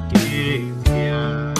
kev ntxias.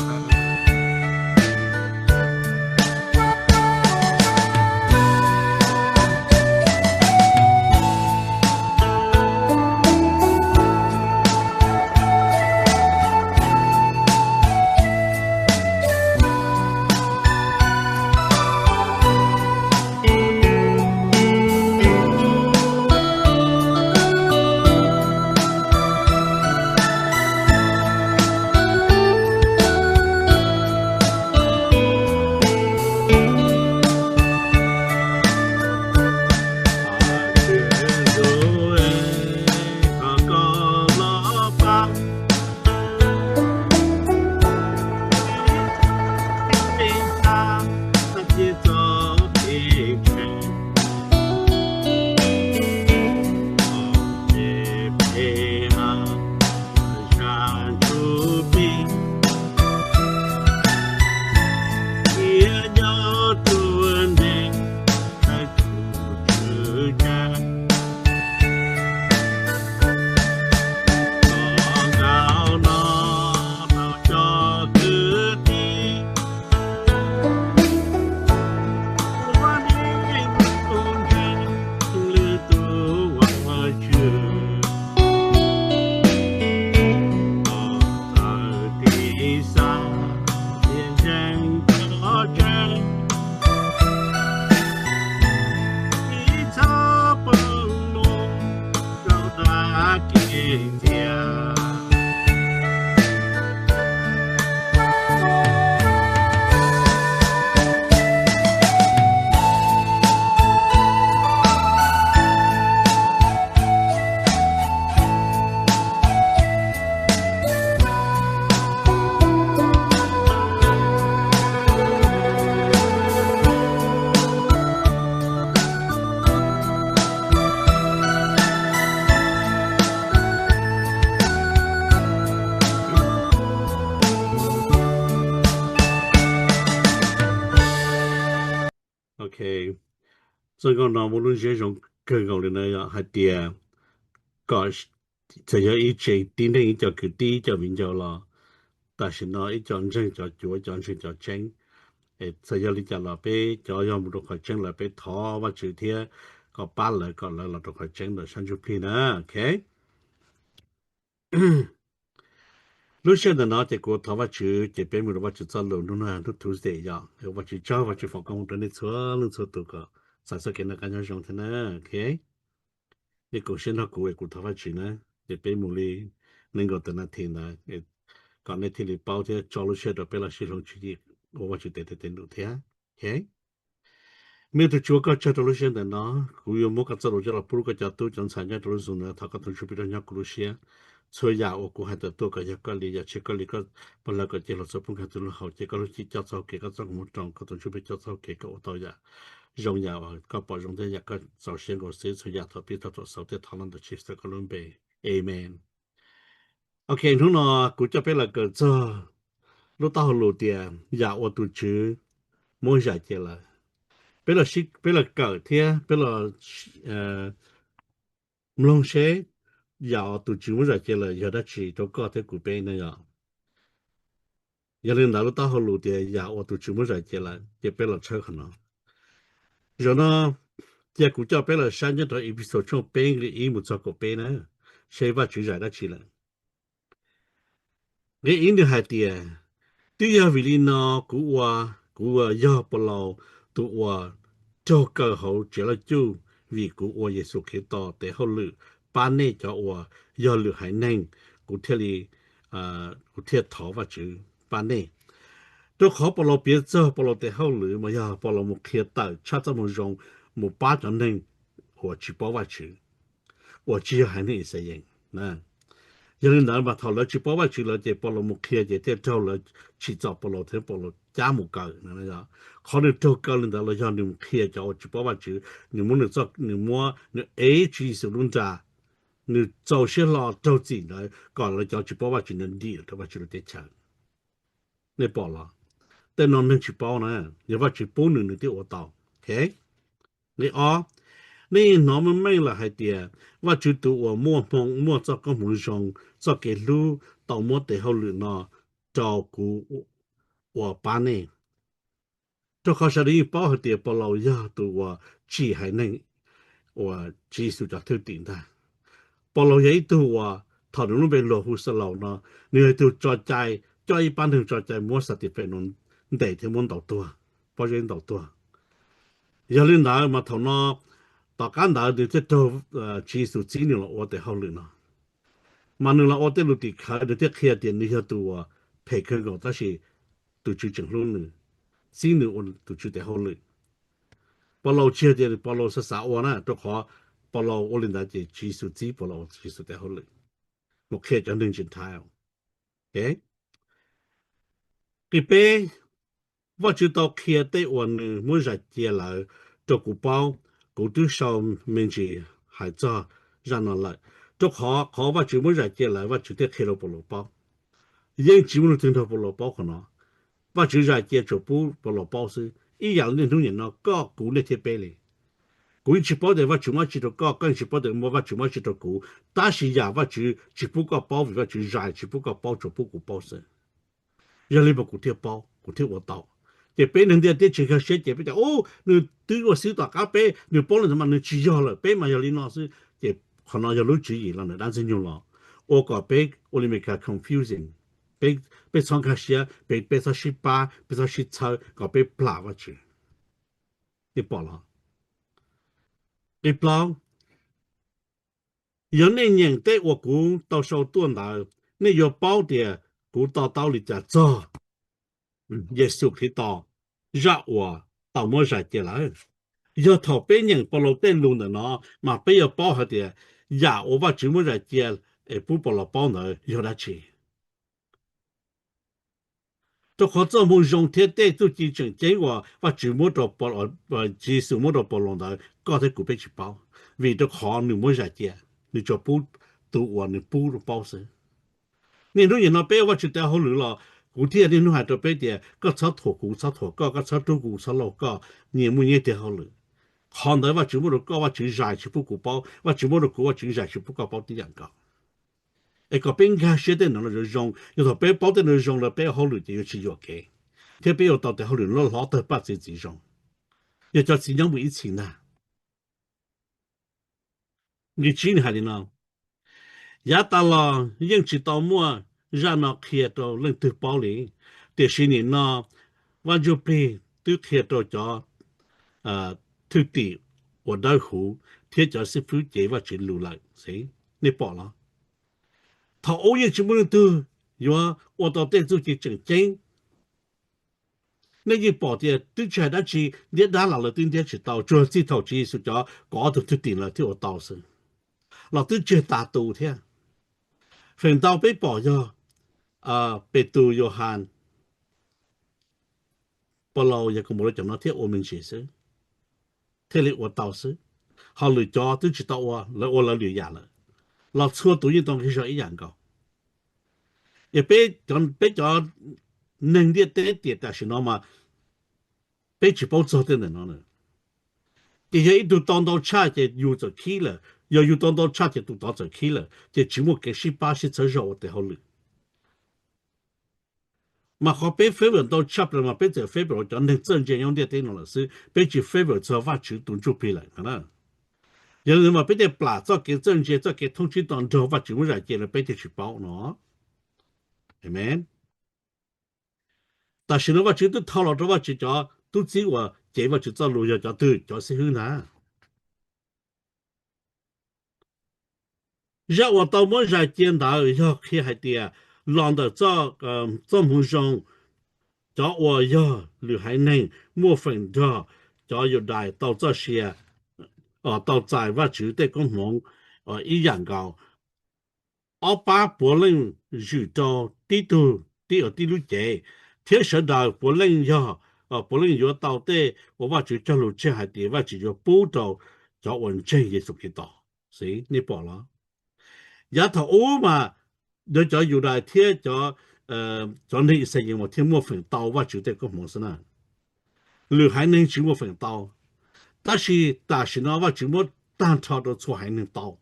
Ok, txoj nkauj no muaj lub ntsiab zoo kawg nkaus li na, yog hais tias kom txawm yog ib tsev tib neeg, ib co kwv tij, ib co viv ncaus los tam sim no ib co ntseeg cov cuav, ib co ntseeg cov tseeb, es txawm yog li cas los peb cov yog mus rau qhov tseeb lawm peb thov Vajtswv thiab kom pab lawv kom lawv los rau qhov tseeb ntawm sab ntsuj plig na. Ok, lub sij hawm ntawm no ces kuv thov Vajtswv ces peb mus rau Vajtswv txoj lus. Hnub no hnub Tuesday yog Vajtswv tsaug, Vajtswv foom koob hmoov rau nej txhua leej txhua tus kom txais txoj kev noj qab nyob zoo thiab na. Ok, nej koom siab nrog kuv es kuv thov Vajtswv na, ces peb mus li nees nkaum tawm nas this ntawd, kom nej thiaj li paub thiab tso lub sij hawm rau peb los sib hloov tswv yim ua Vajtswv tes tes num thiab. Ok, me tus Tswv, ua koj tsaug rau lub sij hawm ntawm no, kuv yuav muab koj txoj lus coj los pub rau koj cov tub cov ntxhais nyob rau lub Zoom no, thov koj tus Ntsuj Plig rov nyob kuv lub siab. Txhua yam uas kuv hais tawm tuaj kom yog koj li, yam tsis yog koj li koj pab lawv kom cia los txhua pub nkag tus lub hauv, cia koj lub cim coj txoj hau kev, koj txoj kua muag rau, koj tus Ntsuj Plig coj txoj hau kev kom ua tau yam zoo, yam uas koj pom zoo thiab yam koj txaus siab nkaus xwb. Txhua yam thov pib thov tuam xaus thiab thov los ntawm Tswv Yexus Khetos lub npe, amen. Ok, hnub no kuv coj peb los kawm txog lub taub hau lus tias yam uas tus Tswv muab zais cia lawm. Peb los, peb los kawm thiab peb los mloog seb yam uas tus Tswv muab zais cia lawm yog dab tsi rau koj thiab kuv peb no yog. Yog li ntawd lub taub hau lus tias yam uas tus Tswv muab zais cia lawm, ces peb los tshawb qhov no. Zaum no cia kuv coj peb los saib nyob rau Ephesos tshooj peb nqe ib mus txog kaum peb na, seb Vajtswv zais dab tsi lawm. Nqe ib nws hais tias, twb yog vim li no kuv ua, kuv uas yog Paulus tus uas raug kaw hauv tsev loj cuj vim kuv ua Yexus Khetos tes hauj lwm pab nej cov uas yog lwm haiv neeg, kuv thiaj li, kuv thiaj thov Vajtswv pab nej. Rau qhov Paulus piav txog Paulus tes hauj lwm mas yog Paulus mus qhia tawm tshaj txoj moo zoo, mus pab cov neeg uas tsis paub Vajtswv, uas tsis yog haiv neeg Yixalayees. Yog li ntawd mas thaum lawv tsis paub Vajtswv lawm ces Paulus mus qhia ces thiaj raug lawv tsim txom Paulus thiab Paulus cab mus kaw. Qhov nws raug kaw li ntawd los yog nws mus qhia cov uas tsis paub Vajtswv, nws muab nws txoj, nws muab, nws ev Tswv Yexus lub nra, nws txaus siab hlo raug txim ntawd kom lawv cov tsis paub Vajtswv ntawd dim los rau Vajtswv lub teb chaws. Nej pom los? Tej no neeg tsis paub na, yog Vajtswv pub nws, nws thiaj ua tau. Ok, nqe ob, Nej hnov meej meej lawm hais tias Vajtswv tus uas muaj hmoo, muaj txoj koob hmoov zoo, txoj kev hlub tau muab tes hauj lwm no rau kuv uas pab nej. Rau qhov sawv daws yeej paub hais tias Paulus yog tus uas tsim haiv neeg uas Tswv Yexus cov thwj tim ntag. Paulus yog ib tug uas thaum nws lub npe luag hu Xalaus no, nws yog ib tug tso cai, coj ib pab neeg tso cai muab Xantifenos ntes thiab muab ntaus tuag, pob zeb ntaus tuag. Yog li ntawd mas thaum no, tom qab ntawd nws thiaj raug Tswv Yexus txib nws los ua tes hauj lwm no. Mas nws los ua tej lus tim khawv, nws thiaj qhia tias nws yog tus uas phem kawg nkaus tab sis tus Tswv tseem hlub nws, txib nws ua tus Tswv tes hauj lwm. Paulus tsis yog tias Paulus xav xav ua na, rau qhov Paulus ua li ntawd ces Tswv Yexus txib Paulus ua Tswv Yexus tes hauj lwm, mus qhia cov neeg Gentile. Qis peb, Vajtswv tau qhia tej uas nws muab zais cia lawm rau kuv paub, kuv twb sau me ntsis hais txog zaj no lawm. Rau qhov qhov Vajtswv muab zais cia lawm Vajtswv thiaj qhia rau Paulus paub. Yeej tsis muaj leej twg nrog Paulus paub qhov no. Vajtswv zais cia tsuas pub Paulus paub xwb, ib yam li niaj hnub nim no koj kuv nej thiab peb li. Kuv yeej tsis paub tias Vajtswv muab tsi rau koj, koj yeej tsis paub tias Vajtswv muab tsi rau kuv, tab sis yam Vajtswv tsis pub koj paub vim Vajtswv zais tsis pub koj paub, tsuas pub kuv paub xwb. Yog li mas kuv thiaj paub, kuv thiaj ua tau. Ces peb neeg ntiaj teb tsis nkag siab ces peb tias, u, nws twb ua xwb tom qab peb, nws paub li ntawd mas nws tsis yog lawm, peb mas yog li no xwb. Ces qhov no yog lub tswv yim los ntawm dab Ntxwg Nyoog los ua kom peb ua li Meskas confusing, peb, peb txhob nkag siab, peb, peb txhob sib pab, peb txhob sib txhawb kom peb plam Vajtswv. Nej pom los? Qis plaub, yog nej nyeem tej uas kuv tau sau tuaj ntawd, nej yuav paub tias kuv to taub li cas txog Yexus Khetos zaj uas tau muab zais cia lawm. Yog thaum peb nyeem Paulus tej lus ntawm no mas peb yuav paub hais tias yam uas Vajtswv muab zais cia es pub Paulus paub ntawd yog dab tsi. Rau qhov txoj moo zoo thiab tej txuj ci tseem ceeb uas Vajtswv muab rau Paulus, Tswv Yexus muab rau Paulus ntawd koj thiab kuv peb tsis paub, vim rau qhov nws muab zais cia, nws tsuas pub tus uas nws pub paub xwb. Niaj hnub nim no peb ua Vajtswv tes hauj lwm los kuv thiaj niaj hnub hais rau peb tias koj txhob thuam kuv, txhob thuam koj, koj txhob rub kuv, txhob laug koj, nyias muaj nyias tes hauj lwm. Qhov ntawd Vajtswv muab rau koj, Vajtswv zais tsis pub kuv paub, Vajtswv muab rau kuv, Vajtswv zais tsis pub koj paub tib yam nkaus. Es kom peb nkag siab tej no los zoo zoo, yog thaum peb paub tej no zoo lawm peb ua hauj lwm ces yuav tsis yuam kev, thiab peb yuav tau tes hauj lwm loj hlob tawg paj txi txiv zoo. Yog cov txiv nyob mus ib txhis ntag. Nqe tsib nws hais li no, yav tas los yeej tsis tau muaj zaj no qhia rau leej twg paub li, tiam sis nim no Vaj Ntsuj Plig twb qhia rau cov thwj tim uas dawb huv thiab cov xib fwb cev Vajtswv lus lawm. Nej pom los? Thaum ub yeej tsis muaj leej twg yuav ua tau tej txuj ci tseem ceeb. Nej yeej pom tias twb tsis hais dab tsi, ntiab dab los lawv twb ntiab tsis tau, tsuas txij thaum Tswv Yexus cov kaum ob tug thwj tim lawv thiaj ua tau xwb, los twb tseg tas tus thiab. Feem ntau peb pom yog Petus, Yauhas, Paulus, Yakaunpaus lawv cov no thiaj ua me ntsis xwb, thiaj li ua tau xwb. Ho lwm cov twb tsis tau ua, lawv ua lawv lwm yam lawm, los txhua tus yeej tau nqi zog ib yam nkaus. Es peb cov neeg ntiaj teb tiam tam sim no mas peb tsis paub txog tej ntawm no. Ces yog ib tug tau ntau tshaj ces yus txawm khib lawm, yog yus tau ntau tshaj ces tus tod txawm khib lawm, ces tsis muaj kev sib pab sib txhawb zog ua tes hauj lwm. Mas qhov peb favor ntau tshaj plaws mas peb txawm favor cov neeg txawj ntse nyob ntiaj teb no lawm xwb, peb tsis favor txog Vajtswv tus Ntsuj Plig lawm no. Yog li ntawd mas peb thiaj plam txoj kev txawj ntse, txoj kev thoob tsib to nrog Vajtswv muab zais cia lawm peb thiaj tsis paub no. Amen. Tam sim no Vajtswv twb thau los rau Vajtswv cov tub txib uas cev Vajtswv txoj lus yog cov twg? Cov xib hwb ntag. Zaj uas tau muab zais cia ntawd yog qhia hais tias los ntawm txoj hmoov zoo, cov uas yog lwm haiv neeg muaj feem nrog cov Yudais tau txoj sia, tau txais Vajtswv tej koob hmoov ib yam nkaus. Ob pab puav leej zwm rau tib tug, tib, tib lub cev, thiab sawv daws puav leej yog, puav leej yuav tau tej uas Vajtswv cog lus tseg hais tias Vajtswv yuav pub rau cov uas ntseeg Yexus Khetos. Nej pom los? Yav thaum ub mas yog cov Yudais thiab cov neeg Ixayees mas thiaj muaj feem tau Vajtswv tej koob hmoov xwb na. Lwm haiv neeg tsis muaj feem tau. Tab sis tam sim no Vajtswv muab tag nrho rau txhua haiv neeg tau.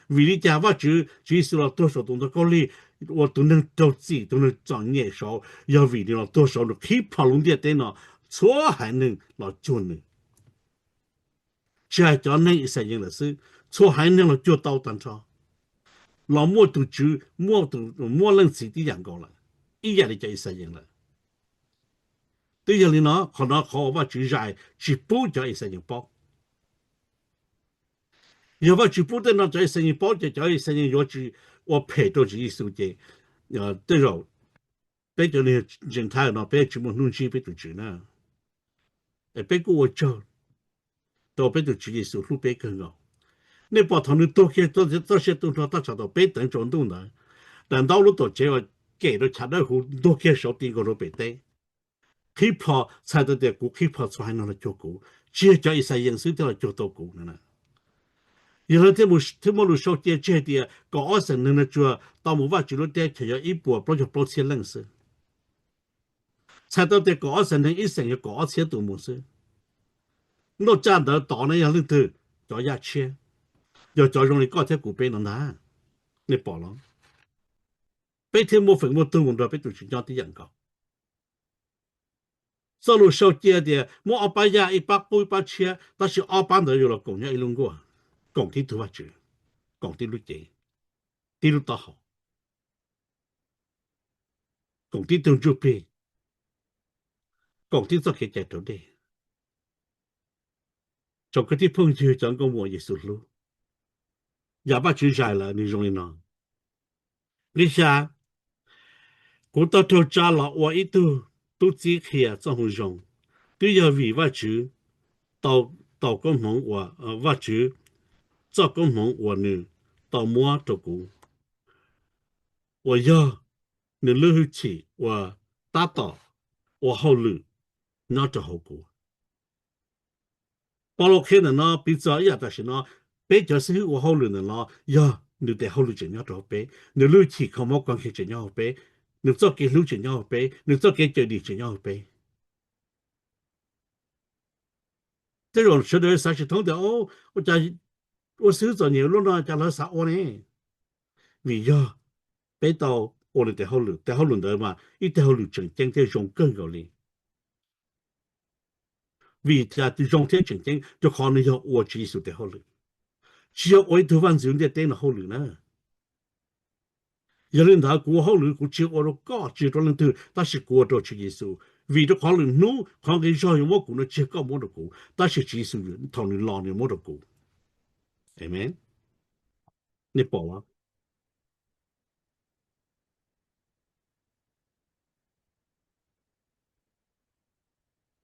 Vim li cas Vajtswv, Tswv Yexus los tuag saum tus ntoo khaub lig ua tus neeg raug txim, tus neeg txom nyem saud, yog vim nws los tuag saud nws qhib plho lub ntiaj teb no, txhua haiv neeg los cuag nws. Tsis hais cov neeg Yixalayees lawm xwb, txhua haiv neeg los cuag tau tag nrho, los muaj tus Tswv, muaj, muaj Leej Txiv tib yam nkaus lawm, ib yam li cov Yixalayees lawm. Twb yog li no, qhov no qhov uas Vajtswv zais tsis pub cov Yixalayees paub. Yog Vajtswv pub tej no cov Yixalayees paub ces cov Yixalayees yuav tsis ua phem rau Tswv Yexus ces tej zaum peb cov neeg Gentile no peb tsis muaj hnub ntsib peb tus Tswv na. Es peb kuj ua tsaug rau peb tus Tswv Yexus hlub peb kawg nkaus. Nej pom thaum nws tuag kiag txoj sia tu nrho thaj tsam thaum peb teev tsaus ntuj ntawd, daim ntaub lub tuam tsev uas kem rau chav dawb huv ntuag kiag saud ti nkaus rau pem teb, qhib plho, txhais tau tias kuv qhib plho txhua haiv neeg los cuag kuv, tsis yog cov Yixalayees xwb thiaj los cuag tau kuv no. Yog li thiaj muaj lus sau cia tseg tias kaum ob xeem neeg no tsuas tau mus Vajtswv lub teb chaws yog ib puas plaub caug plaub txhiab leej xwb. Txhais tau tias kaum ob xeem neeg ib xeem yog kaum ob txhiab tus mus xwb. Ntuj caj ntawd tod ne yog leej twg? Cov yaj tshiab, yog cov zoo li koj thiab kuv peb no ntag. Nej pom los? Peb thiaj muaj feem muaj tug mus nrog peb tus Tswv nyob tib yam nkaus. Txoj lus sau cia tias muab ob pab yaj, ib pab qub ib pab tshiab, tab sis ob pab ntawd yuav los koom nyob ib lub nkuaj, koom tib tug Vajtswv, koom tib lub cev, tib lub taub hau, koom tib tug ntsuj plig, koom tib txoj kev cai raus dej. Tsoom kwv tij phooj ywg cov nkauj muam Yexus hlub, yam Vajtswv zais lawm nws zoo li no. Nqe xya, kuv tau raug tsa los ua ib tug tub txib qhia txoj moo zoo, twb yog vim Vajtswv tau, tau koob hmoov uas, Vajtswv txoj koob hmoov uas nws tau muab rau kuv, uas yog nws lub hwj chim uas tab tom ua hauj lwm nyob rau hauv kuv. Paulus qhia ntawm no piv txog ib yam tam sim no, peb cov xib hwb ua hauj lwm ntawm no yog nws tes hauj lwm tseem nyob rau hauv peb, nws lub hwj chim kho mob kho nkeeg tseem nyob hauv peb, nws txoj kev hlub tseem nyob hauv peb, nws txoj kev cawm dim tseem nyob hauv peb. Tej zaum sawv daws xav tsis thoob tias, ua cas ua xib hwb txom nyem lub no cas lawv xav ua ne? Vim yog peb tau ua nws tes hauj lwm, tes hauj lwm ntawd mas ib tes hauj lwm tseem ceeb thiab zoo kawg nkaus li. Vim cas zoo thiab tseem ceeb? Rau qhov nws yog ua Tswv Yexus tes hauj lwm, tsis yog ua ib tug vaj ntxwv ntiaj teb no hauj lwm na. Yog li ntawd kuv ua hauj lwm kuv tsis ua rau koj, tsis rau leej twg, tab sis kuv ua rau Tswv Yexus, vim rau qhov lwm hnub qhov nqi zog yuav muab kuv no tsis yog koj muab rau kuv, tab sis Tswv Yexus thaum nws los nws muab rau kuv. Amen. Nej pom los?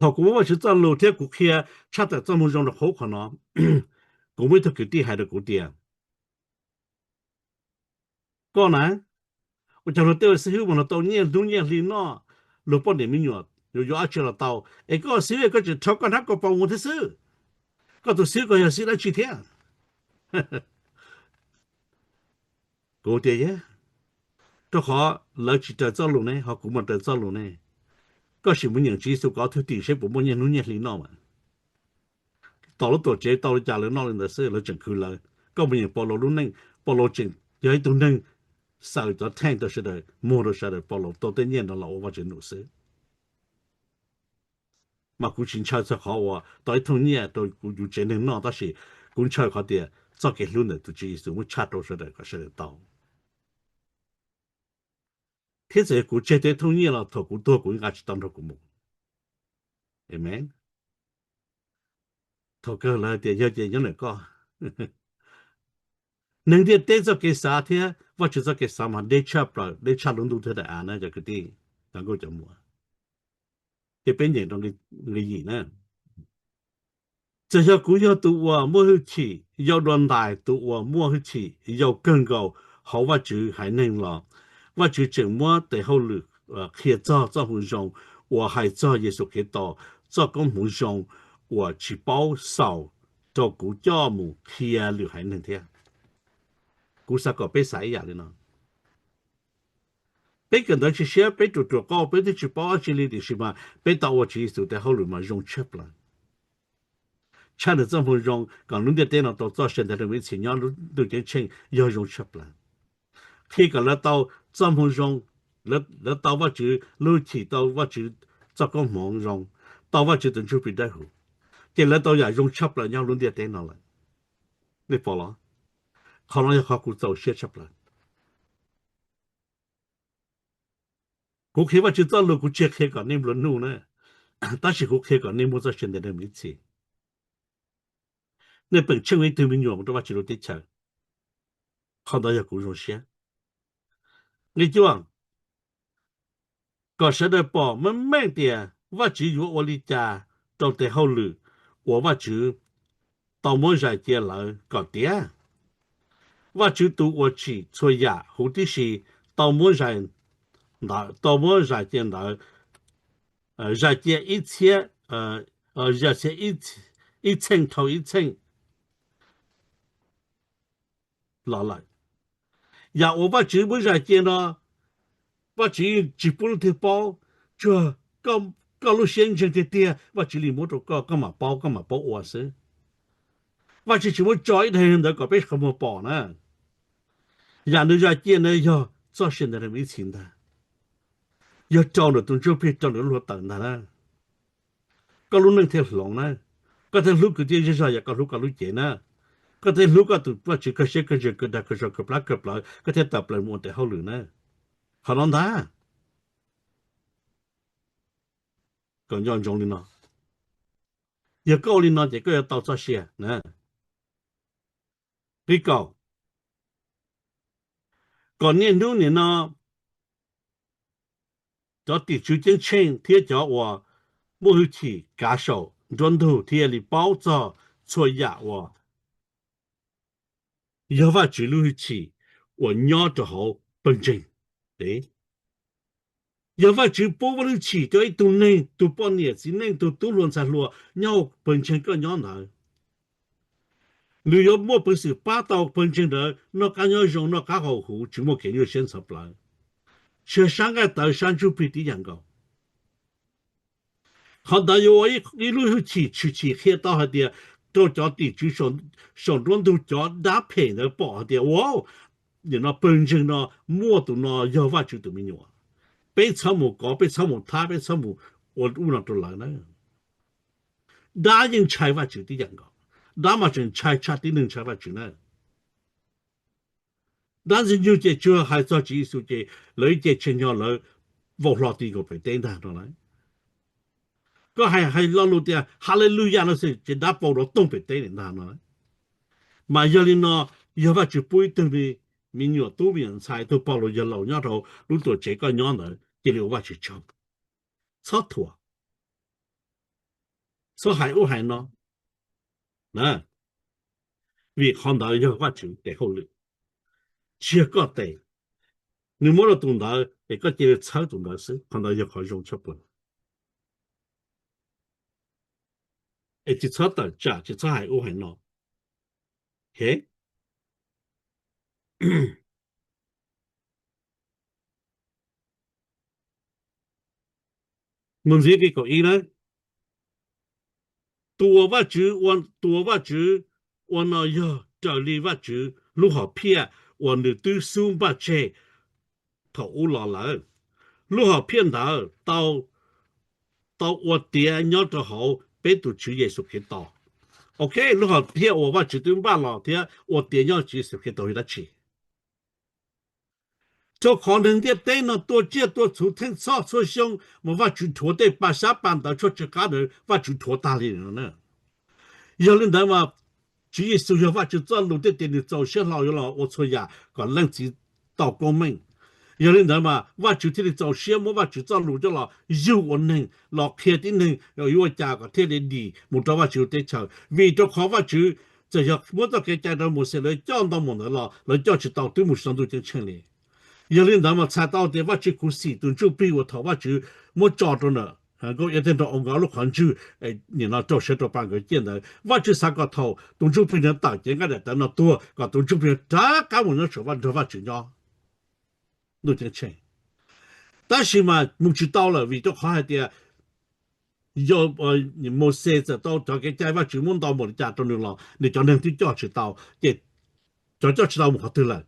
Thaum kuv muab Vajtswv txoj lus thiab kuv qhia tshaj tawm txoj moo zoo rau qhov no, kuv muaj ib tug kwv tij hais rau kuv tias, koj na, ua cas luag tej ua xib hwb mas luag tau nyiaj hnub nyiaj hli noj, luag poj niam me nyuam yuav yuav dab tsi los tau, es koj ua xib hwb koj tseem rho koj hnab koj paus mus thiab xwb, koj tus xib hwb koj yog xib hwb dab tsi thiab? Kuv tias, rau qhov lawv tsis raws txoj lus ne, ho kuv mas raws txoj lus ne. Koj sim mus nyeem Tswv Yexus kom ob tug tim seb puas muaj nyiaj hnub nyiaj hli noj mas. Tom lub tuam tsev tau li cas lawv noj li ntawd xwb, lawv tseem khwv lawv. Koj mus nyeem Paulus lub neej, Paulus tseem yog ib tug neeg xaws cov theej rau sawv daws, muag rau sawv daws, Paulus tau tej nyiaj no los ua Vajtswv num xwb. Mas kuv tsis ntshaw txog qhov uas tau ib thooj nyiaj rau kuv yus tsev neeg noj, tab sis kuv ntshaw qhov tias txoj kev hlub ntawm tus Tswv Yexus muab tshaj rau sawv daws kom sawv daws tau. Thiab txawm yog kuv tseg tau ib thooj nyiaj los thaum kuv tuag kuv nqa tsis tau nrog kuv mus. Amen. Thaum kawg lawv hais tias yog ces nyob ntawm koj. Neeg ntiaj teb txoj kev xav thiab Vajtswv txoj kev xav mas deb tshaj plaws, deb tshaj lub ntuj thiab daim av na cov kwv tij, cov nkauj cov muam. Ces peb nyeem rau nqe yim na. Txawm yog kuv yog tus uas muaj hwj chim yau dua ntais, tus uas muaj hwj chim yau kawg nkaus hauv Vajtswv haiv neeg los, Vajtswv tseem muab tes hauj lwm qhia txog txoj moo zoo uas hais txog Yexus Khetos txoj koob hmoov zoo uas tsis paub xaus rau kuv coj mus qhia lwm haiv neeg thiab. Kuv xav kom peb xav ib yam li no. Peb kawm ntawv tsis siab, peb ruam ruam qauj, peb twb tsis paub dab tsi li, tiam sis mas peb tau ua Tswv Yexus tes hauj lwm mas zoo tshaj plaws. tshaj nws txoj hmoo zoo kom lub ntiaj teb no tau txoj sia ntev rau ib txhis nyob lub ntuj ceeb tsheej yog zoo tshaj plaws. Qhia kom lawv tau txoj hmoo zoo, lawv tau Vajtswv lub hwj chim, tau Vajtswv txoj koob hmoov zoo, tau Vajtswv tus Ntsuj Plig Dawb Huv, ces lawv tau yam zoo tshaj plaws nyob lub ntiaj teb no lawm. Nej pom los? Qhov no yog qhov kuv txaus siab tshaj plaws. Kuv qhia Vajtswv txoj lus kuv tsis qhia kom nej nplua nuj na, tab sis kuv qhia kom nej muaj txoj sia ntev rau ib txhis. Nej peem tsheej ua ib tug me nyuam mus rau Vajtswv lub teb chaws. Qhov ntawd yog kuv zoo siab. Nqe cuaj, kom sawv daws pom meej meej tias Vajtswv yuav ua li cas rau tes hauj lwm uas Vajtswv tau muab zais cia lawm kom tiav. Vajtswv tus uas tsim txhua yam huv tib si tau muab zais ntawd, tau muab zais cia ntawd, zais cia ib txhiab, zais cia ib txheej dhau ib txheej los lawm. Yam uas Vajtswv muab zais cia no, Vajtswv yeej tsis pub leej twg paub, tsuas koj lub siab ntseeg tiag tiag Vajtswv li muab rau koj, koj mam paub, koj mam paub ua xwb. Vajtswv tsis muab tso ib daim ntawd kom peb qhov muag pom na. Yam nws zais cia na yog txoj sia ntev rau ib txhis ntag, yog rau ntawm tus Ntsuj Plig, rau ntawm lub hluav taws ntag na. Koj lub neej thiaj hloov na. Koj thiaj hlub kwv tij zej zog yam koj hlub koj lub cev na. Koj thiaj hlub koj tus Vajtswv kawg siab kawg ntsws kawg dag kawg zog kawg plab kawg plawv, koj thiaj tawm plaws mus ua tes hauj lwm na. Qhov no ntag, kom nco ntsoov li no. Yog koj ua li no ces koj yuav tau txoj sia na. Nqe kaum, kom niaj hnub nim no cov tim tswv ceeb tsheej thiab cov uas muaj hwj chim kav saum nruab ntug thiaj li paub txog txhua yam uas yog Vajtswv lub hwj chim uas nyob rau hauv pawg ntseeg. Yog Vajtswv pub vaj lub hwj chim rau ib tug neeg, tus poj niam txiv neej, tus tub hluas ntxhais hluas nyob hauv pawg ntseeg koj nyob ntawd, nws yuav muaj peev xwm pab tau pawg ntseeg ntawd noj qab nyob zoo, noj qab haus huv, tsis muaj kev nyuaj siab ntxhov plawv, tsis yog sab nqaij tawv sab ntsuj plig tib yam nkaus. Qhov ntawd yuav ua ib lub hwj chim tshwm sim qhia tau hais tias rau cov tim tswv saum nruab ntug, cov dab phem ntawd pom hais tias ua, nim no pawg ntseeg no muaj tus no yog Vajtswv tus me nyuam. Peb txhob mus kov, peb txhob mus thab, peb txhob mus ua ub no rau lawv na. Dab yeej ntshai Vajtswv tib yam nkaus, dab mas tseem ntshai tshaj tib neeg ntshai Vajtswv na. Dab ntxwg nyoog ces tsuas hais txog Tswv Yexus ces lawv ib ce tshee nyo lawv vau hlo ti nkaus pem teb ntag no lauj. Koj hais hais lo lus tias Haleluya no xwb ces dab paus rov toog pem teb li ntag no. Mas yog li no, yog Vajtswv pub ib tug me nyuam tub me nyuam ntxhais, ib tug pog los yawg laus nyob rau lub tuam tsev koj nyob ntawd cia li ua Vajtswv tsaug. Txhob thuam, txhob hais ub hais no na, vim qhov ntawd yog Vajtswv tes hauj lwm, tsis yog koj tes. Nws muab rau tus ntawd es koj cia li txhawb tus ntawd xwb, qhov ntawd yog qhov zoo tshaj plaws. Es tsis txhob tawm tsam, tsis txhob hais ub hais no. Mus ntxiv nqe kaum ib na. Tus uas Vajtswv, tus uas Vajtswv ua no yog raws li Vajtswv lub hom phiaj uas nws twb xub npaj tseg thaum ub los lawm. Lub hom phiaj ntawd tau ua tiav nyob rau hauv peb tus Tswv Yexus Khetos. Ok, lub hom phiaj uas Vajtswv twb npaj los thiab ua tiav nyob Tswv Yexus Khetos yog dab tsi? Rau qhov neeg ntiaj teb no tuaj tsiaj tuaj txhu theej txhoj txhua xyoo, mas Vajtswv rhuav tej pa sab pa ntawv tshuaj tsw qab ntawd Vajtswv rhuav tag li no na. Yog li ntawd mas Tswv Yexus yog Vajtswv txoj lus thiab tias nws txaus siab hlo yuav los ua txhua yam kom Leej Txiv tau koob meej. Yog li ntawd mas Vajtswv thiaj li txaus siab muab Vajtswv txoj lus coj los yug ua neeg, los qhia tib neeg yuav ua cas kom thiaj li dim mus rau Vajtswv lub teb chaws. Vim rau qhov Vajtswv txawm yog muab txoj kev cai rau Mauxes lawv coj ntau mus ntawd los lawv coj tsis tau, twb mus saum ntuj ceeb tsheej li. Yog li ntawd mas txhais tau tias Vajtswv khuv xim tus ntsuj plig uas thaum Vajtswv muab tso rau ntawm Nkauj Iab thiab nrog ua nkawd ob lub qhov ntswg, nim no rau siab rau pa nkawd ciaj ntawd, Vajtswv xav kom thaum tus ntsuj plig ntawd tawm cev nqaij daim tawv no tuag kom tus ntsuj plig rov qab mus nyob saum nrog Vajtswv nyob ntuj ceeb tsheej. Tab sis mas mus tsis tau lawm vim rau qhov hais tias Yog Mauxes txawm tau cov kev cai Vajtswv muab ntau npaum li cas rau nws los nws cov neeg twb coj tsis tau, ces cov coj tsis tau mus qhov twg lawm?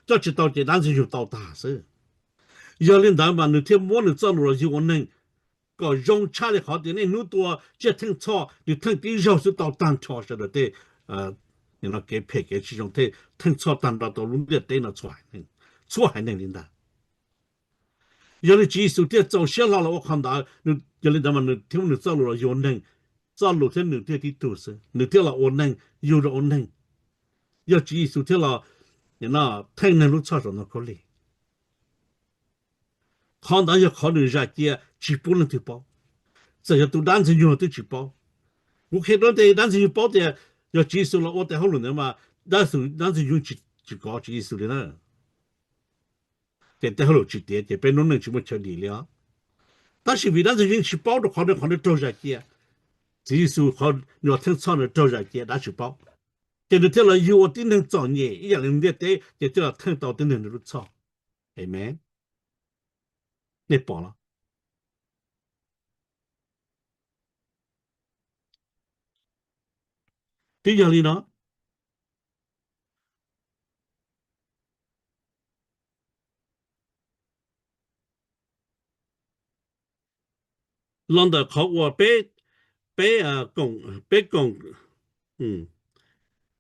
Coj tsis tau ces dab ntxwg nyoog tau tag xwb. Yog li ntawd mas nws thiaj muab nws txoj lus los yug ua neeg kom zoo tshaj li qhov tias niaj hnub tua tsiaj theej txhoj, nws theej tib zaug xwb tau tag nrho sawv daws tej kev phem kev tsis zoo, theej txhoj tag nrho tau lub ntiaj teb no txhua haiv neeg li ntag. Yog li Tswv Yexus thiaj txaus siab hlo los ua qhov ntawd, yog li ntawd mas nws thiaj muab nws txoj lus los yug ua neeg, txoj lus thiab nws thiaj tib tug xwb, nws thiaj los ua neeg, yug los ua neeg. Yog Tswv Yexus thiaj los theej neeg lub txhoj saum ntoo khaub lig. Qhov ntawd yog qhov nws zam cia tsis pub leej twg paub, txawm yog tus dab ntxwg nyoog twb tsis paub. Kuv qhia rau tej dab ntxwg nyoog paub tias yog Tswv Yexus los ua tej hauj lwm ntawd mas dab ntxwg nyoog tsis kov Tswv Yexus li na. Ces tej hauj lwm tsis tiav ces peb lub neej tsis muaj chaw dim li os. Tab sis vim dab ntxwg nyoog tsis paub rau qhov nws, qhov nws raug zam cia, Tswv Yexus qhov nws los theej txhoj nws raug zam cia dab tsis paub, ces nws thiaj los yug ua tib neeg txom nyem ib yam li ntiaj teb ces thiaj los theej tau tib neeg nws lub txhoj. Amen. Nej pom los? Twb yog li no, los ntawm qhov uas peb, peb, peb koom,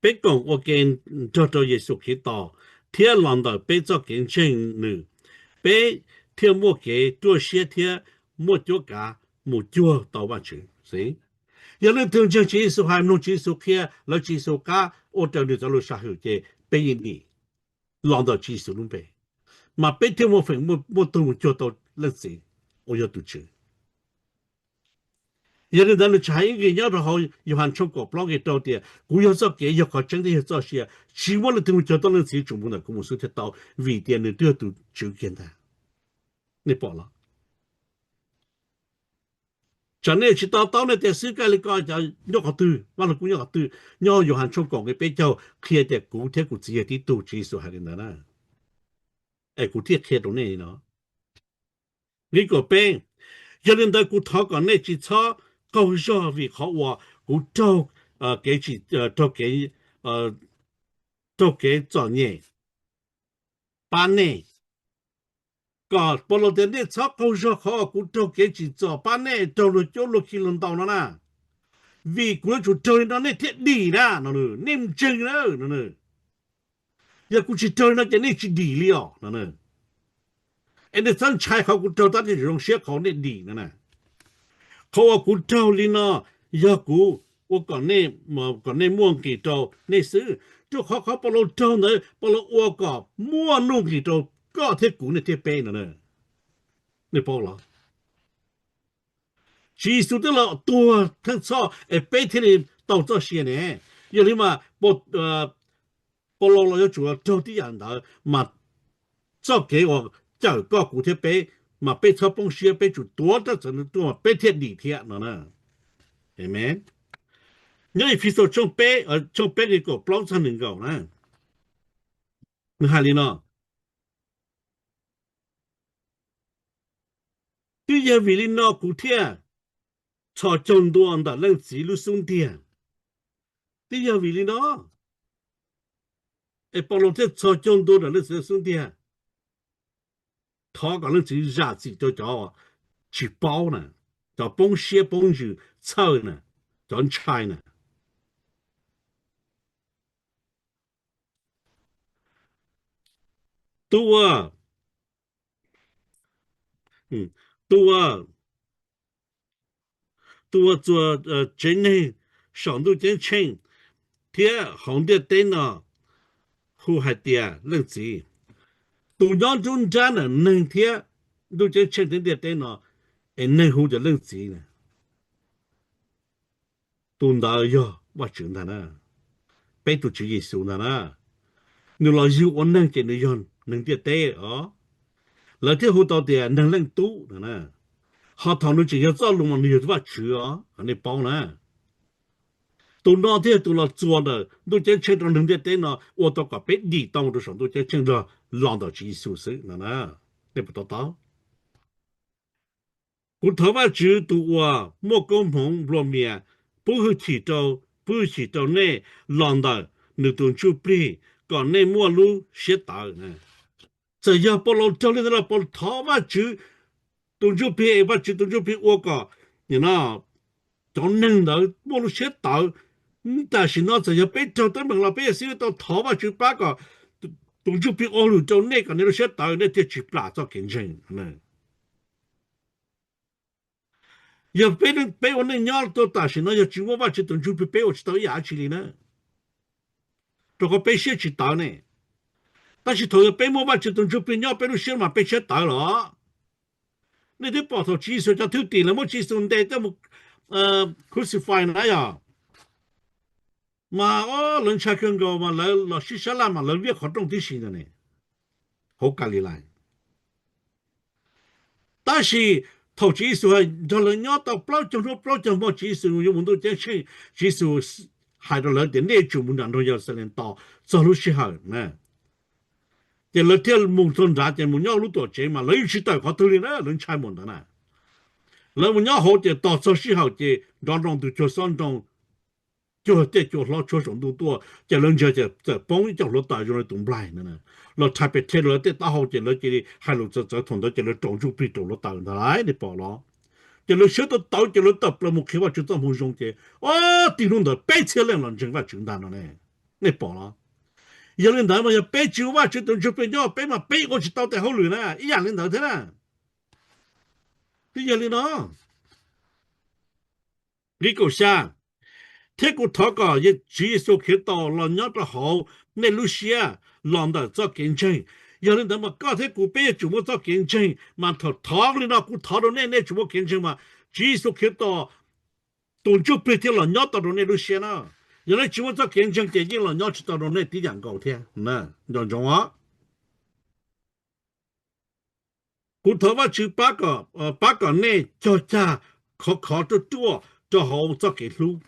peb koom ua ke nrog rau Yexus Khetos thiab los ntawm peb txoj kev ntseeg nws, peb thiaj muaj kev ruaj siab thiab muaj cuab kav mus cuag tau Vajtswv. Yog leej twg ntseeg Tswv Yexus, hais mloog Tswv Yexus qhia, lawv Tswv Yexus qab, ua raws nws cov lus sam hwm ces peb yeej dim los ntawm Tswv Yexus lub npe, mas peb thiaj muaj feem muaj tug mus cuag tau Leej Txiv uas yog tus Tswv. Yog li ntawd nws tsis hais ib nqe nyob rau hauv Yauhas tshooj kaum plaub nqe rau tias kuv yog txoj kev, yog qhov tseeb thiab yog txoj sia, tsis muaj leej twg mus cuag tau Leej Txiv tsuas mus ntawm kuv mus xwb thiaj tau, vim tias nws twb yog tus Tswv kiag ntag. Nej pom los? Tsam nej tsis to taub nej tias xib hwb Kab Lis Kos nyob qhov twg, Vaj Lug Kub nyob qhov twg, nyob Yauhas tshooj kaum nqe peb caug qhia tias kuv thiab kuv Txiv yog tib tug, Tswv Yexus hais li ntawd na. Es kuv thiaj qhia rau nej li no. Nqe kaum peb, yog li ntawd kuv thov kom nej tsis txhob qaug zog vim qhov uas kuv raug kev tsim, raug kev, raug kev txom nyem pab nej. Kom Paulus tias nej txhob qaug zog qhov uas kuv raug kev tsim txom pab nej raug luag cuab luag khi luag ntaus no na. Vim kuv yuav tsum raug li no nej thiaj dim na no, nej ntseeg na no. Yog kuv tsis raug li no ces nej tsis dim li os no. Es nej txhob ntshai qhov kuv raug, tab sis zoo siab qhov nej dim no na. Qhov uas kuv raug li no yog kuv ua kom nej, kom nej muaj nqis rau nej xwb. Rau qhov qhov Paulus raug ntawd Paulus ua kom muaj nuj nqis rau koj thiab kuv, nej thiab peb no. Nej paub los? Tswv Yexus twb los tuag theej txhoj es peb thiaj li tau txoj sia ne. Yog li mas Paulus los yuav tsum raug tib yam ntawd mas txoj kev uas cawm koj kuv thiab peb, mas peb txhob poob siab, peb tsum tuav rab txawv tuaj mas peb thiaj dim thiab no na. Amen. Nyob Efexus tshooj peb, tshooj peb nqe kaum plaub txog nees nkaum na, nws hais li no: Twb yog vim li no kuv thiaj txhos caug ntua ntawm Leej Txiv lub xub ntiag. Twb yog vim li no es Paulus thiaj txhos caug ntua ntawm Leej Txiv lub xub ntiag, thov kom Leej Txiv zam txim rau cov tsis paub na, cov poob siab poob ntsws txhawj na, cov ntshai na. Tus uas, tus uas, tus uas txuas tsev neeg saum ntuj ceeb tsheej thiab hauv ntiaj teb no hu hais tias Leej Txiv. Tus nyob nruab nrab ntawm neeg thiab ntuj ceeb tsheej thiab ntiaj teb no es neeg hu tias Leej Txiv na, tus ntawd yog Vajtswv ntag na, peb tus Tswv Yexus ntag na. Nws los yug ua neeg ces nws yog neeg ntiaj teb os. Lawv thiaj hu tau tias neeg Leej Tub no na. Ho thaum nws tseem yog txoj lus mas nws yog Vajtswv os, nej paub na. Tus no thiaj yog tus los txuas ntawm ntuj ceeb tsheej rau neeg ntiaj teb no ua tau kom peb dim tau mus rau saum ntuj ceeb tsheej los, los ntawm Tswv Yexus xwb no na. Nej puas to taub? Kuv thov Vajtswv tus uas muaj koob hmoov nplua mias pub hwj chim rau, pub hwj chim rau nej los ntawm nws tus Ntsuj Plig kom nej muaj lub siab tawv. Txawm yog Paulus raug li ntawd los Paulus thov Vajtswv tus Ntsuj Plig es Vajtswv tus Ntsuj Plig ua kom cov neeg ntawd muaj lub siab tawv. Tam sim no txawm yog peb raug teeb meem los peb yeej xib tau thov Vajtswv pab kom tus Ntsuj Plig ua hauj lwm rau nej kom nej lub siab tawv nej thiaj tsis plam txoj kev ntseeg. Yog peb ua neej nyob tuaj tam sim no yog tsis muaj Vajtswv tus Ntsuj Plig peb ua tsis tau ib yam dab tsi li na, rau qhov peb siab tsis tawv ne. Tab sis thaum yog peb muaj Vajtswv tus Ntsuj Plig nyob peb lub siab mas peb siab tawv los. Nej twb pom thaum Tswv Yexus cov thwj tim lawv muab Tswv Yexus ntes coj mus crucify na yog, mas lawv ntshai kawg nkaus mas lawv los sib sab laj mas lawv liaj qhov rooj tib si ntag ne, hauv Kalilais. Tab sis thaum Tswv Yexus nrog lawv nyob tau plaub caug hnub plaub caug hmo Tswv Yexus yuav mus ntuj ceeb tsheej, Tswv Yexus hais rau lawv tias nej tsum mus nram nroog Yeluxalees tos txog lub sij hawm na. Ces lawv thiaj mus txog nrad ces mus nyob lub tuam tsev mas lawv yeej tsis tawm qhov twg li na, lawv ntshai mus ntawd na. Lawv mus nyob hauv ces tos txog sij hawm ces nrov nroo tus cuag xob nroo, cuag tej cua hlob tshuab saum ntuj tuaj ces lawv ntsia ces txawm poob ib co hluav taws zoo li tus nplaig na, los rhais pes rhe rau lawv tej taub hau ces lawv cia li hais lus txawv txawv. Thaum ntawd ces lawv raus ntsuj plig rau hluav taws ntag lauj, nej pom los? Ces lawv siab tawv tawv ces lawv tawm plaws mus qhia Vajtswv txoj moo zoo ces, o, tib hnub ntawd peb txhiab leej los ntseeg Vajtswv ntag no ne, nej pom los? Yog li ntawd mas yog peb tsis muaj Vajtswv tus ntsuj plig nyob peb mas peb ua tsis tau tej hauj lwm na ib yam li ntawd thiab na. Twb yog li no, nqe kaum xya, thiab kuv thov kom Tswv Yexus Khetos los nyob rau hauv nej lub siab los ntawm txoj kev ntseeg. Yog li ntawd mas koj thiab kuv peb yuav tsum muaj txoj kev ntseeg mas thaum thov li no kuv thov rau nej, nej tsum muaj kev ntseeg mas Tswv Yexus Khetos tus ntsuj plig thiaj los nyob tau rau nej lub siab na. Yog nej tsis muaj txoj kev ntseeg ces yeej los nyob tsis tau rau nej tib yam nkaus thiab. Nco ntsoov os. Kuv thov Vajtswv pab kom, pab kom nej cog cag khov khov ruaj ruaj rau hauv txoj kev hlub.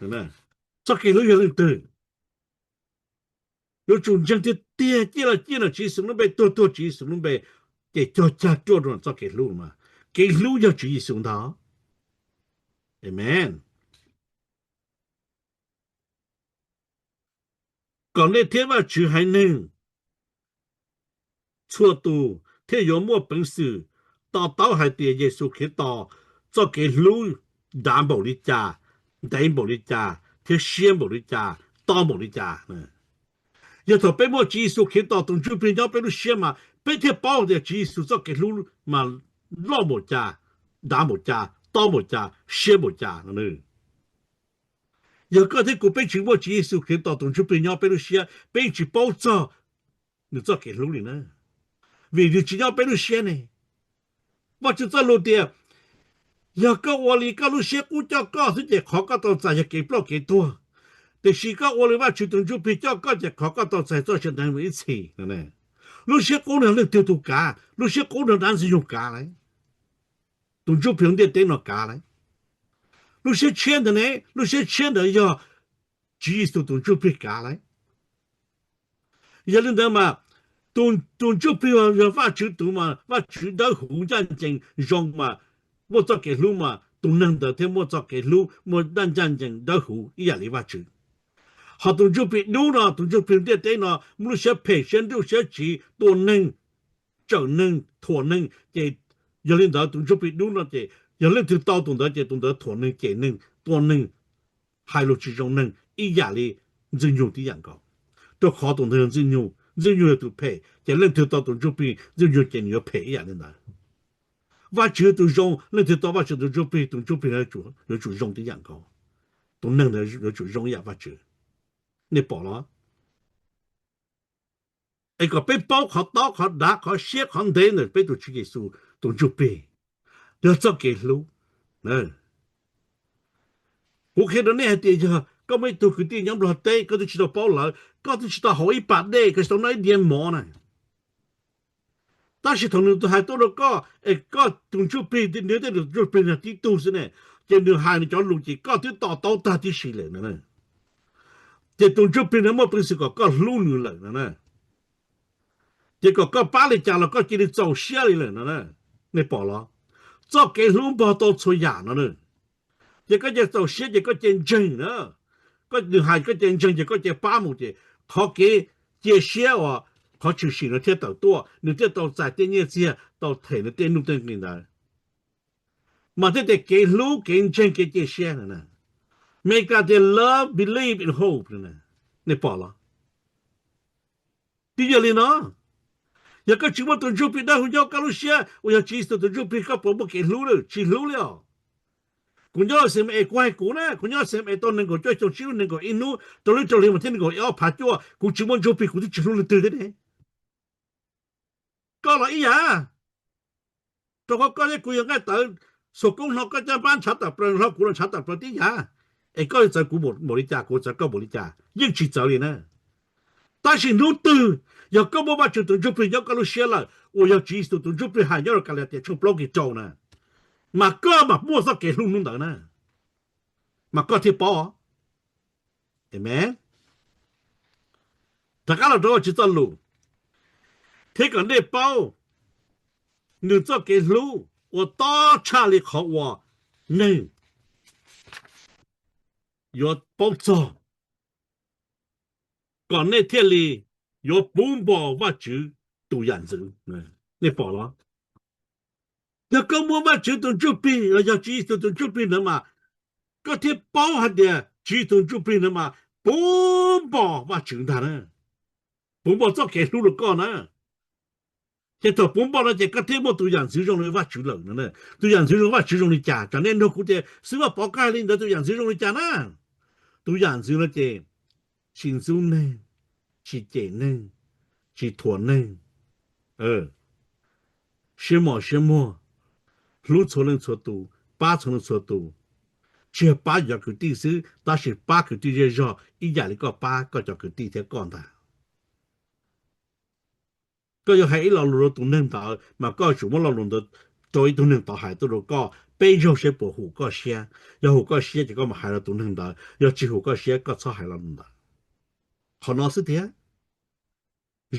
Txoj kev hlub yog leej twg? Yuav tsum ntseeg tiag tiag, ciaj los ciaj nram Tswv Yexus lub npe, tuag tuag Tswv Yexus lub npe, ces cog cag ruaj rau txoj kev hlub mas. Kev hlub yog Tswv Yexus ntag. Amen. Kom nej thiab Vajtswv haiv neeg txhua tus thiaj yuav muaj peev xwm to taub hais tias Yexus Khetos txoj kev hlub dav npaum li cas, ntev npaum li cas, thiab siab npaum li cas, tob npaum li cas. Yog thaum peb muaj Tswv Yexus Khetos tus ntsuj plig nyob peb lub siab mas peb thiaj paub tias Tswv Yexus txoj kev hlub mas loj npaum cas, dav npaum cas, tob npaum cas, siab npaum cas no. Yog koj thiab kuv peb tsis muaj Tswv Yexus Khetos tus ntsuj plig nyob peb lub siab, peb yeej tsis paub txog nws txoj kev hlub li na, vim nws tsis nyob peb lub siab ne. Vajtswv txoj lus tias, yog koj ua li koj lub siab qub coj koj xwb ces qhov koj tau txais yog kev ploj kev tuag. Tiam sis koj ua li Vajtswv tus ntsuj plig coj koj ces qhov koj tau txais txoj sia ntev mus ib txhis. Lub siab qub no leej twg tus kav? Lub siab qub no dab ntxwg nyoog kav lauj. Tus ntsuj plig ntiaj teb no kav lauj. Lub siab tshiab ntawd ne, lub siab tshiab ntawd yog Tswv Yexus tus ntsuj plig kav lauj. Yog li ntawd mas tus ntsuj plig yog Vajtswv tus mas Vajtswv dawb huv ncaj ncees zoo mas muaj txoj kev hlub mas tus neeg ntawd thiaj muaj txoj kev hlub muaj ncaj ncees dawb huv ib yam li Vajtswv. Ho tus ntsuj plig dub no, tus ntsuj plig ntiaj teb no muaj lub siab phem siab nruj siab tsiv tua neeg, tsawm neeg, thuam neeg ces yog li ntawd tus ntsuj plig dub no ces yog leej twg tau tus ntawd ces tus ntawd thuam neeg, cem neeg, tua neeg, hais lus tsis zoo neeg ib yam li Ntxwg Nyoog tib yam nkaus. Rau qhov tus ntawd yog Ntxwg Nyoog, Ntxwg Nyoog yog tus phem ces leej twg tau tus ntsuj plig Ntxwg Nyoog ces nws yuav phem ib yam li ntawd. Vajtswv yog tus zoo, leej twg tau Vajtswv tus ntsuj plig, tus ntsuj plig yuav tsum zoo tib yam nkaus. Tus neeg ntawd yuav tsum zoo ib yam Vajtswv. Nej pom los? Es kom peb paub qhov tob qhov dav qhov siab qhov ntev ntawm peb tus Tswv Yexus tus ntsuj plig, yog txoj kev hlub. Kuv qhia rau nej hais tias yog koj muaj ib tug kwv tij nyob Nplog teb, koj twb tsis tau paub lawv, koj twb tsis tau haus ib pas dej, koj tsis tau noj ib diav mov na, tab sis thaum nws hais tuaj rau koj es koj tus ntsuj plig, nws tej tus ntsuj plig nws tib tug xwb ne, ces nws hais nws cov lus ces koj twb to taub tag tib si lawm no. Ces tus ntsuj plig nws muaj peev xwm kom koj hlub nws lawm no. Ces kom koj pab li cas los koj cia li txaus siab li lawm no. Nej pom los? Txoj kev hlub npog tau txhua yam no na. Ces koj cia txaus siab ces koj cia ntseeg na. Koj, nws hais koj cia ntseeg ces koj cia pab mus ces qhov kev cia siab uas qhov tshwm sim no thiaj tawm tuaj, nws thiaj tau txais tej nyiaj txiag tau them nws tej nuj tej nqi ntawd. Mas thiaj tias kev hlub kev ntseeg kev cia siab no. Meskas tias love, believe and hope no. Nej pom los? Twb yog li no, yog koj tsis muaj tus Ntsuj Plig dawb huv nyob koj lub siab uas yog Tswv Yexus tus Ntsuj Plig, koj puas muaj kev hlub lawm? Tsis hlub li os. Kuv nyob xeem es kuv hais kuv na, kuv nyob xeem es tau nees nkaum cuaj xyoo, tsib lub nees nkaum ib hnub, rau lub rau hli mas thiab nees nkaum ob phav cuaj, kuv tsis muaj Ntsuj Plig kuv twb tsis hlub leej twg thiab ne. Koj los ib yam, rau qhov koj thiab kuv yog nqaij tawv, xuas koob hlo koj caj npab ntshav tawm plaws, hlo kuv los ntshav tawm plaws tib yam. Es koj li txawv kuv npaum li cas, kuv txawv koj npaum li cas, yeej tsis txawv li na. Tab sis hnub twg yog koj muaj Vajtswv tus Ntsuj Plig nyob koj lub siab lawm, uas yog Tswv Yexus tus Ntsuj Plig hais nyob rau Kalatias tshooj plaub nqe rau na, mas koj mam muaj txoj kev hlub hnub ntawd na, mas koj thiaj paub. Amen. Rov qab los rau Vajtswv txoj lus, thiab kom nej paub nws txoj kev hlub uas tob tshaj li qhov uas neeg yuav paub txog, kom nej thiaj li yuav puv npo Vajtswv tus yam ntxwv. Nej pom los? Yog koj muaj Vajtswv tus Ntsuj Plig, los yog Tswv Yexus tus Ntsuj Plig ntawd mas koj thiaj paub hais tias Tswv Yexus tus Ntsuj Plig ntawd mas puv npo Vajtswv ntag na, puv npo txoj kev hlub rau koj na. Ces thaum puv npo no ces koj thiaj muaj tus yam ntxwv zoo li Vajtswv lawm no. Tus yam ntxwv zoo Vajtswv zoo li cas? Tsam nej nug kuv tias, Xib Vaj Pov, koj hais li ntawd tus yam ntxwv zoo li cas na? Tus yam ntxwv no ces tsis ntxub neeg, tsis cem neeg, tsis thuam neeg, siab mos siab muag, hlub txhua leej txhua tus, pab txhua leej txhua tus, tsis yog pab cov kwv tij xwb tab sis pab kwv tij zej zog ib yam li koj pab koj cov kwv tij thiab koj ntag. Koj yuav hais ib lo lus rau tus neeg ntawd mas koj tsum muab lo lus ntawd rau ib tug neeg tod hais tuaj rau koj, peb zaug seb puas hum koj siab. Yog hum koj siab ces koj mam hais rau tus neeg ntawd, yog tsis hum koj siab koj txhob hais lo lus ntawd. Qhov no xwb tiag,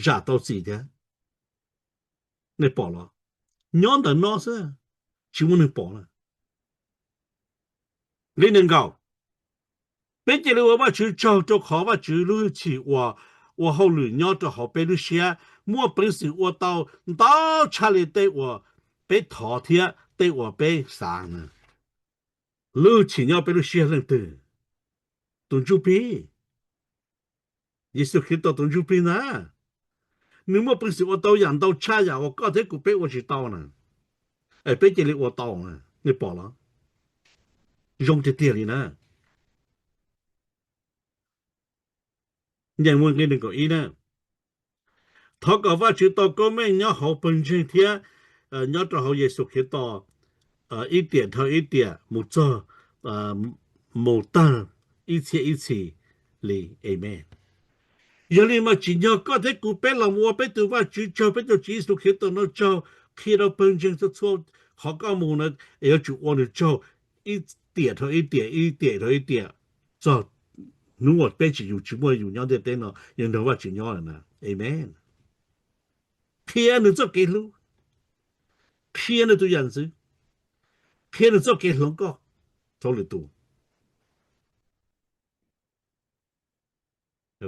zam tau txim thiab. Nej pom los? Nyob ntawm no xwb, tsis muaj neeg pom na. Nqe nees nkaum, peb cia li ua Vajtswv tsaug rau qhov Vajtswv lub hwj chim uas ua hauj lwm nyob rau hauv peb lub siab, muaj peev xwm ua tau ntau tshaj li tej uas peb thov thiab tej uas peb xav na. Lub hwj chim nyob peb lub siab leej twg? Tus Ntsuj Plig, Yexus Khetos tus Ntsuj Plig ntag. Nws muaj peev xwm ua tau yam ntau tshaj yam uas koj thiab kuv peb ua tsis tau na. Es peb cia li ua tau na, nej pom los? Zoo tiag tiag li na. Nyeem mus nqe nees nkaum ib na. Thov kom Vajtswv tau koob meej nyob hauv pawg ntseeg thiab nyob rau hauv Yexus Khetos ib tiam dhau ib tiam mus txog mus tag ib txhiab ib txhis li. Amen. Yog li mas tsim nyog koj thiab kuv peb los mus ua peb tus Vajtswv tsaug, peb tus Tswv Yexus Khetos no tsaug, qhia rau pawg ntseeg txhua txhua qhov koj mus na, es yuav tsum ua nws tsaug ib tiam dhau ib tiam, ib tiam dhau ib tiam, txog hnub uas peb tsis, yus tsis muaj yus nyob ntiaj teb no, yus nrog Vajtswv nyob lawm na. Amen. Qhia nws txoj kev hlub, qhia nws tus yam ntxwv, qhia nws txoj kev hloov koj rau lwm tus.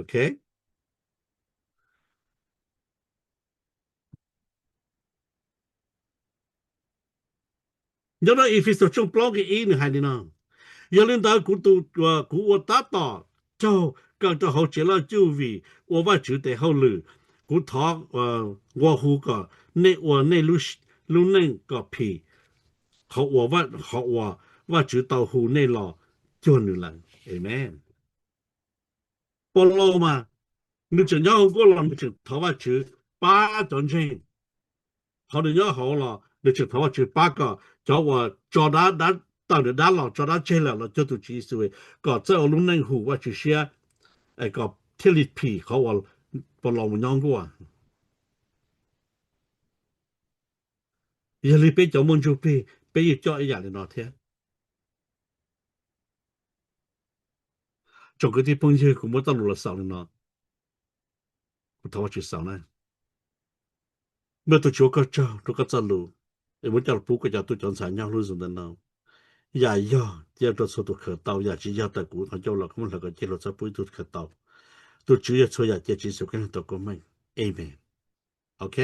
Ok. Nyob rau Efexus tshooj plaub nqe ib nws hais li no: Yog li ntawd kuv tus, kuv ua tab tom raug kaw rau hauv tsev loj cuj vim ua Vajtswv tes hauj lwm. Kuv thov nqua hu kom nej ua nej lub neej kom phim qhov uas, qhov uas Vajtswv tau hu nej los cuag nws lawm. Amen. Paulus mas nws tseem nyob hauv nkuaj los nws tseem thov Vajtswv pab cov ntseeg. Qhov nws nyob hauv los nws tseem thov Vajtswv pab kom cov uas tso dab, tawm nws dab los tso dab tseg lawm los cuag tus Tswv Yexus, kom txawj ua lub neej hum Vajtswv siab, kom thiaj li phim qhov uas Paulus mus nyob nkuaj. Yog li peb cov muaj ntsuj plig peb yeej coj ib yam li no thiab. Tsoom kwv tij phooj ywg, kuv muab txoj lus los xaus li no, kuv thov Vajtswv xaus na. Npawg Tuam Tswv ua koj tsaug rau koj txoj lus. muab coj los pub koj cov tub cov ntxhais nyob lub zos ntawm no. Yam yog cia rau txhua tus khaws tau, yam tsis yog tawm kuv qhov ncauj los koj muab hlawv kom ciaj hluas txhob pub ib tug khaws tau. Tus tswv yog txhua yam cia, Tswv Yexus Khetos tau koob meej. Amees. Ok.